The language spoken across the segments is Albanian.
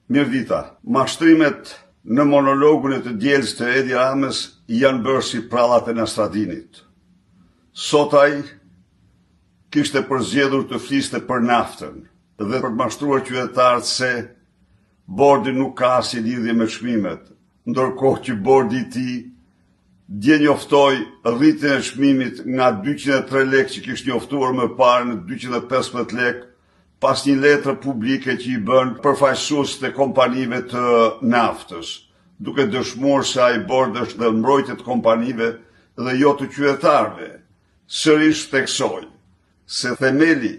Mirëdita. Mashtrimet në monologun e të dielës të Edi Ramës janë bërë si prallat e Nastradinit. Sot ai kishte përzgjedhur të fliste për naftën dhe për të mashtruar qytetarët se bordi nuk ka asnjë lidhje me çmimet, ndërkohë që bordi i tij dje njoftoi rritjen e çmimit nga 203 lekë që kishte njoftuar më parë në 215 lekë pas një letre publike që i bënë përfaqësuesit e kompanive të naftës, duke dëshmuar se ai bord është në mbrojtje të kompanive dhe jo të qytetarëve. Sërish theksoj se themeli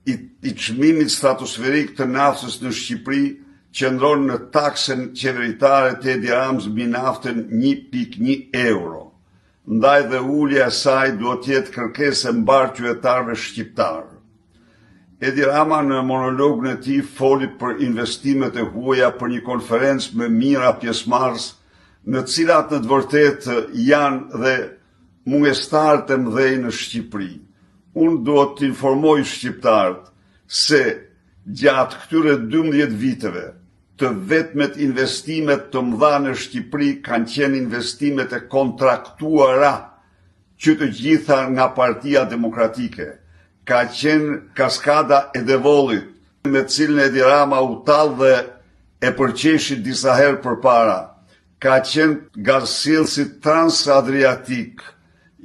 i, i çmimit stratosferik të naftës në Shqipëri qëndron në taksën qeveritare të Edi Ramës mbi naftën 1.1 euro. Ndaj dhe ulja e saj duhet të jetë kërkesë e mbarë qytetarëve shqiptarë. Edi Rama në monologun e tij foli për investimet e huaja për një konferencë me mijëra pjesëmarrës, në të cilat në të vërtetë janë dhe mungestarët e mëdhenj në Shqipëri. Unë duhet të informoj shqiptarët se gjatë këtyre 12 viteve, të vetmet investime të mëdha në Shqipëri kanë qenë investimet e kontraktuara që të gjitha nga Partia Demokratike. Ka qenë kaskada e Devollit, me të cilën Edi Rama u tall dhe e përqeshi disa herë përpara. Ka qenë gazsjellësi Transadriatik,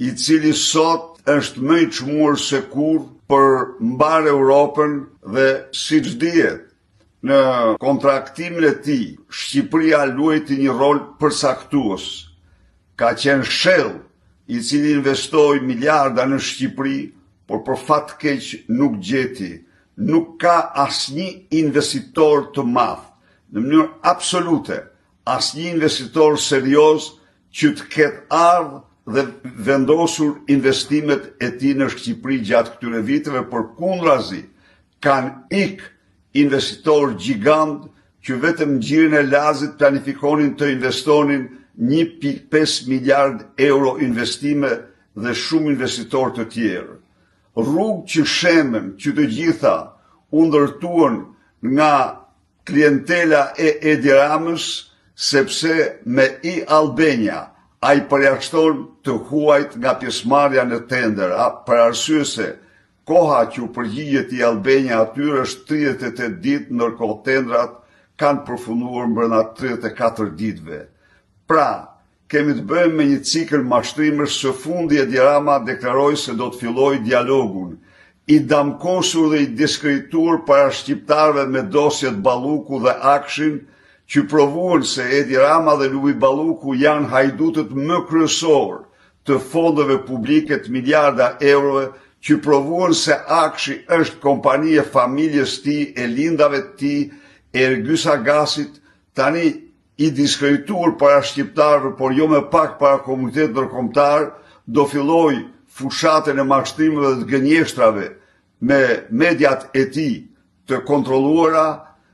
i cili sot është më i çmuar se kurrë për mbarë Europën dhe siç dihet, në kontraktimin e tij, Shqipëria luajti një rol përcaktues. Ka qenë Shell, i cili investoi miliarda në Shqipëri, por për fat të keq nuk gjeti, nuk ka asnjë investitor të madh, në mënyrë absolute, asnjë investitor serioz që të ketë ardhë dhe vendosur investimet e tij në Shqipëri gjatë këtyre viteve, përkundrazi, kanë ik investitorë gjigantë që vetëm në gjirin e Lalzit planifikonin të investonin 1.5 miliard euro investime dhe shumë investitorë të tjerë. Rrugë që shemben që të gjitha u ndërtuan nga klientela e Edi Ramës sepse me e-Albania ai përjashton të huajt nga pjesëmarrja në tendera për arsye se koha që u përgjigjet e-Albania atyre është 38 ditë ndërkohë tenderat kanë përfunduar brenda 34 ditëve. Pra, Kemi të bëjmë me një cikël mashtrimesh së fundi Edi Rama deklaroi se do të fillojë dialogun. I damkosur dhe i diskredituar para shqiptarëve me dosjet Balluku dhe AKSHI-n që provuan se Edi Rama dhe Lubi Balluku janë hajdutët më kryesorë të fondeve publike të miliarda eurove që provuan se AKSHI është kompani e familjes tij, e Lindave të tij, e Ergys Agasit, tani i diskredituar para shqiptarëve, por jo më pak para komunitetit ndërkombëtar, do fillojë fushatën e mashtrimeve dhe të gënjeshtrave me mediat e tij të kontrolluara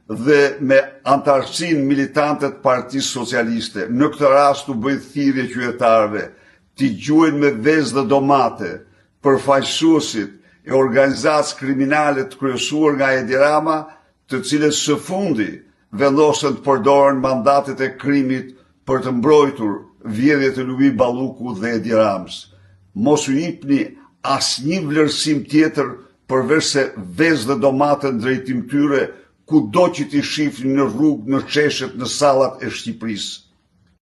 dhe me anëtarësinë militante të Partisë Socialiste. Në këtë rast u bëj thirrje qytetarëve t'i gjuajnë me vezë dhe domate përfaqësuesit e organizatës kriminale të kryesuar nga Edi Rama, të cilët së fundi vendosën të përdoren mandatet e krimit për të mbrojtur vjedhjet e Lubi Ballukut dhe Edi Ramës. Mos u jipni asnjë vlerësim tjetër përveç se vezë dhe domate në drejtim tyre kudo që t'i shihni në rrugë, në sheshet, në sallat e Shqipërisë.